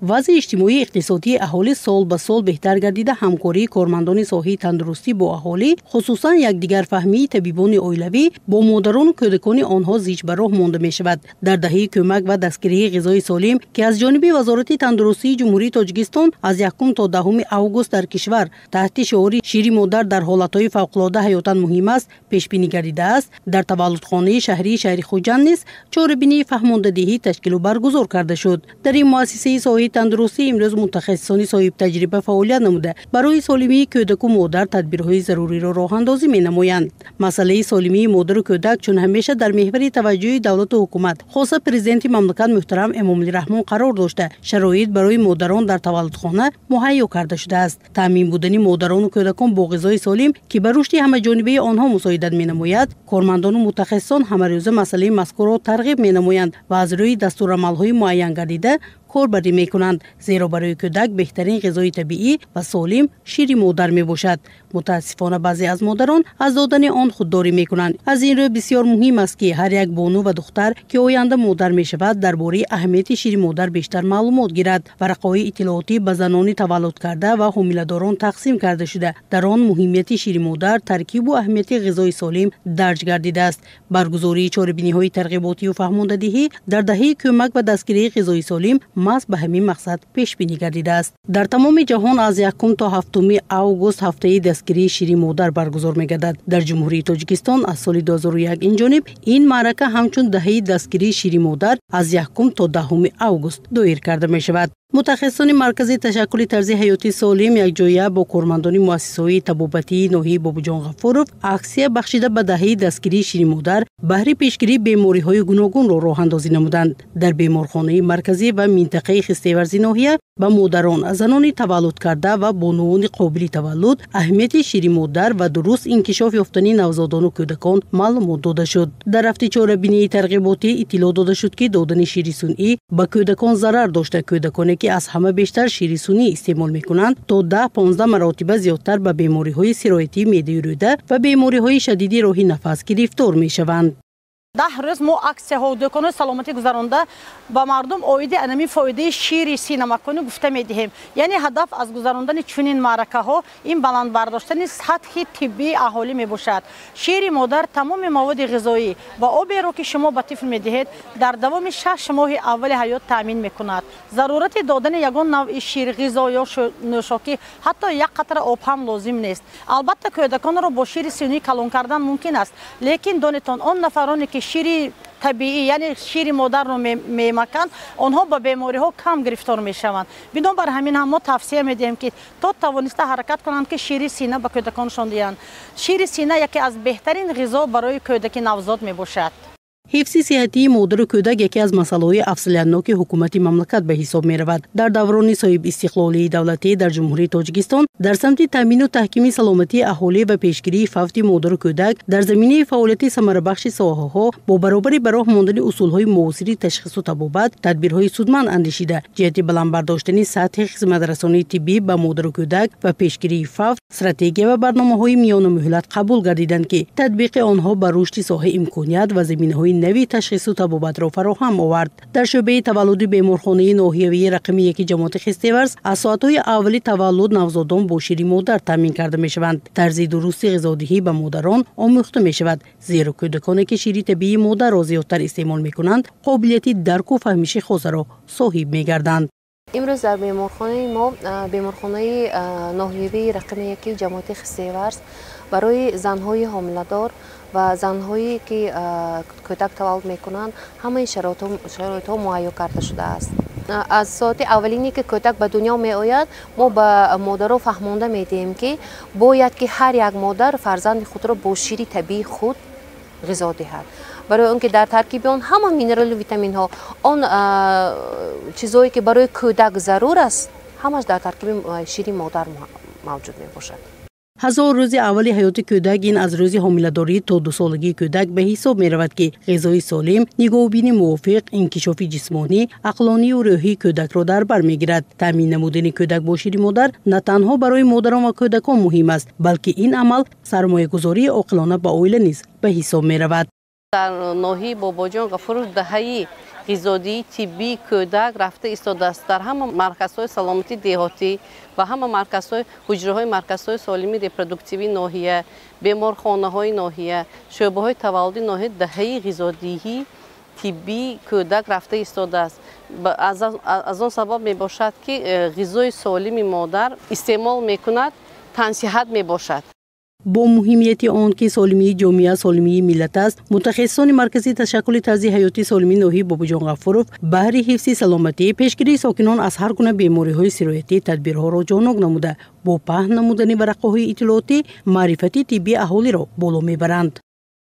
Вазъи иҷтимоии иқтисодии аҳолӣ сол ба сол беҳтар гардида, ҳамкории кормандони соҳаи тандурустӣ бо аҳолӣ, хусусан якдигарфаҳмии табибони оилавӣ бо модарону кӯдакони онҳо зич ба роҳ монда мешавад. Дар даҳаи кӯмак ва дастгирии ғизои солим, ки аз ҷониби Вазорати тандурустии Ҷумҳурии Тоҷикистон аз 1 то 10 август дар кишвар таҳти шиори «Шири модар дар ҳолатҳои фавқулода ҳаётан муҳим аст» пешбинӣ гардидааст, дар таваллудхонаи шаҳрии шаҳри Хуҷанд низ чорабинии фаҳмондадиҳӣ ташкилу баргузор карда шуд. Дар ин муассисаи соҳаи тандурустӣ имрӯз мутахассисони соҳибтаҷриба фаъолият намуда, барои солимии кӯдаку модар тадбирҳои заруриро роҳандозӣ менамоянд. Масъалаи солимии модару кӯдак чун ҳамеша дар меҳвари таваҷҷӯҳи давлату ҳукумат, хоса президенти мамлакат муҳтарам Эмомалӣ Раҳмон қарор дошта, шароит барои модарон дар таваллудхона муҳайё карда шудааст. Таъмин будани модарону кӯдакон бо ғизои солим, ки ба рушди ҳамаҷонибаи онҳо мусоидат менамояд, кормандону мутахассисон ҳамарӯза масъалаи мазкурро тарғиб менамоянд ва аз рӯи дастурамалҳои муайян гардида корбарӣ мекунанд, зеро барои кӯдак беҳтарин ғизои табиӣ ва солим шири модар мебошад. Мутаассифона, баъзе аз модарон аз додани он худдорӣ мекунанд. Аз ин рӯ бисёр муҳим аст, ки ҳар як бону ва духтар, ки оянда модар мешавад, дар бораи аҳамияти шири модар бештар маълумот гирад. Варақаҳои иттилоотӣ ба занони таваллудкарда ва ҳомиладорон тақсим карда шуда, дар он муҳимияти шири модар, таркибу аҳамияти ғизои солим дарҷ гардидааст. Баргузории чорабиниҳои тарғиботию фаҳмондадиҳӣ дар даҳаи кӯмак ва дастгирии ғизои солим маҳз ба ҳамин мақсад пешбинӣ гардидааст. Дар тамоми ҷаҳон аз 1 то 7 август ҳафтаи дастгирии шири модар баргузор мегардад. Дар Ҷумҳурии Тоҷикистон аз соли 2001 инҷониб ин маърака ҳамчун даҳаи дастгирии шири модар аз 1 то 10 август доир карда мешавад. Мутахассисони Маркази ташаккули тарзи ҳаёти солим якҷоя бо кормандони муассисаҳои табобатии ноҳияи Бобоҷон Ғафуров аксия, бахшида ба даҳаи дастгирии шири модар, баҳри пешгирии бемориҳои гуногунро роҳандозӣ намуданд. Дар беморхонаи марказӣ ва минтақаи Хистеварзи ноҳия ба модарон, занони таваллудкарда ва бонувони қобили таваллуд аҳамияти шири модар ва дуруст инкишоф ёфтани навзодону кӯдакон маълумот дода шуд. Дар рафти чорабинии тарғиботӣ иттилоъ дода шуд, ки додани шири сунъӣ ба кӯдакон зарар дошта, кӯдаконе ки аз ҳама бештар шири сунъӣ истеъмол мекунанд, то 10-15 маротиба зиёдтар ба бемориҳои сироятии меъдаи рӯда ва бемориҳои шадиди роҳи нафас гирифтор мешаванд. 10 рӯз мо аксияҳо, дӯконҳои саломатӣ гузаронда, ба мардум оиди анами фоидаи шири синамаконӣ гуфта медиҳем. Яъне ҳадаф аз гузарондани чунин маъракаҳо ин баланд бардоштани сатҳи тиббии аҳолӣ мебошад. Шири модар тамоми маводи ғизоӣ ва оберо, ки шумо ба тифл медиҳед, дар давоми 6 моҳи аввали ҳаёт таъмин мекунад. Зарурати додани ягон навъи шир, ғизо ё нӯшокӣ, ҳатто як қатра об ҳам лозим нест. Албатта, кӯдаконро бо шири сунъӣ калон кардан мумкин аст, лекин донетон, он нафароне ки шири табиӣ, яъне шири модарро мемаканд, онҳо ба бемориҳо кам гирифтор мешаванд. Бинобар ҳамин ҳам мо тавсия медиҳем, ки то тавониста ҳаракат кунанд, ки шири сина ба кӯдаконшон диҳанд. Шири сина яке аз беҳтарин ғизо барои кӯдаки навзод мебошад. Ҳифзи сиҳатии модару кӯдак яке аз масъалаҳои афзалиятноки ҳукумати мамлакат ба ҳисоб меравад. Дар даврони соҳибистиқлолии давлатӣ дар Ҷумҳурии Тоҷикистон дар самти таъмину таҳкими саломатии аҳолӣ ва пешгирии фавти модару кӯдак дар заминаи фаъолияти самарабахши соҳаҳо бо баробари ба роҳ мондани усулҳои муосири ташхису табобат тадбирҳои судманд андешида, ҷиҳати баланд бардоштани сатҳи хизматрасонии тиббӣ ба модару кӯдак ва пешгирии фавт стратегия ва барномаҳои миёнамуҳлат қабул гардиданд, ки татбиқи онҳо ба рушди соҳа имконият ва заминаҳои нави ташхису табобатро фароҳам овард. Дар шӯъбаи таваллуди беморхонаи ноҳиявии рақами 1 ҷамоати Хистеварз аз соатҳои аввали таваллуд навзодон бо шири модар таъмин карда мешаванд. Тарзи дурусти ғизодиҳӣ ба модарон омӯхта мешавад, зеро кӯдаконе, ки шири табиии модарро зиёдтар истеъмол мекунанд, қобилияти дарку фаҳмиши хосаро соҳиб мегарданд. Имрӯз дар беморхонаи мо, беморхонаи ноҳиявии рақами 1 ҷамоати Хистеварз, барои занҳои ҳомиладор ва занҳое, ки кӯдак таваллуд мекунанд, ҳамаи шароитҳо муҳайё карда шудааст. Аз соати аввалине, ки кӯдак ба дунё меояд, мо ба модаро фаҳмонда медиҳем, ки бояд ки ҳар як модар фарзанди худро бо шири табиии худ ғизо диҳад, барои он ки дар таркиби он ҳама минералу витаминҳо, он чизое, ки барои кӯдак зарур аст, ҳамаш дар таркиби шири модар мавҷуд мебошад. 1000 рӯзи аввали ҳаёти кӯдак ин аз рӯзи ҳомиладорӣ то дусолагии кӯдак ба ҳисоб меравад, ки ғизои солим, нигоҳубини мувофиқ инкишофи ҷисмонӣ, ақлонию рӯҳии кӯдакро дар бар мегирад. Таъмин намудани кӯдак бо шири модар на танҳо барои модарон ва кӯдакон муҳим аст, балки ин амал сармоягузории оқилона ба оила низ ба ҳисоб меравад. Дар ноҳияи Бобоҷон Ғафуров даҳаи Ғизодиҳии тиббии кӯдак рафта истодааст. Дар ҳама марказҳои саломатии деҳотӣ ва ҳама марказҳои ҳуҷраҳои марказҳои солимии репродуктивии ноҳия, беморхонаҳои ноҳия, шӯъбаҳои таваллуди ноҳия даҳаи ғизодиҳии тиббии кӯдак рафта истодааст. Аз он сабаб мебошад, ки ғизои солими модар истеъмол мекунад, тансиҳат мебошад. Бо муҳимияти он ки солимии ҷомеа солимии миллат аст, мутахассисони маркази ташаккули тарзи ҳаёти солимии ноҳияи Бобоҷон Ғафуров баҳри ҳифзи саломатӣ, пешгирии сокинон аз ҳар гуна бемориҳои сироятӣ тадбирҳоро ҷонок намуда, бо паҳн намудани варақаҳои иттилоотӣ маърифати тиббии аҳолиро боло мебаранд.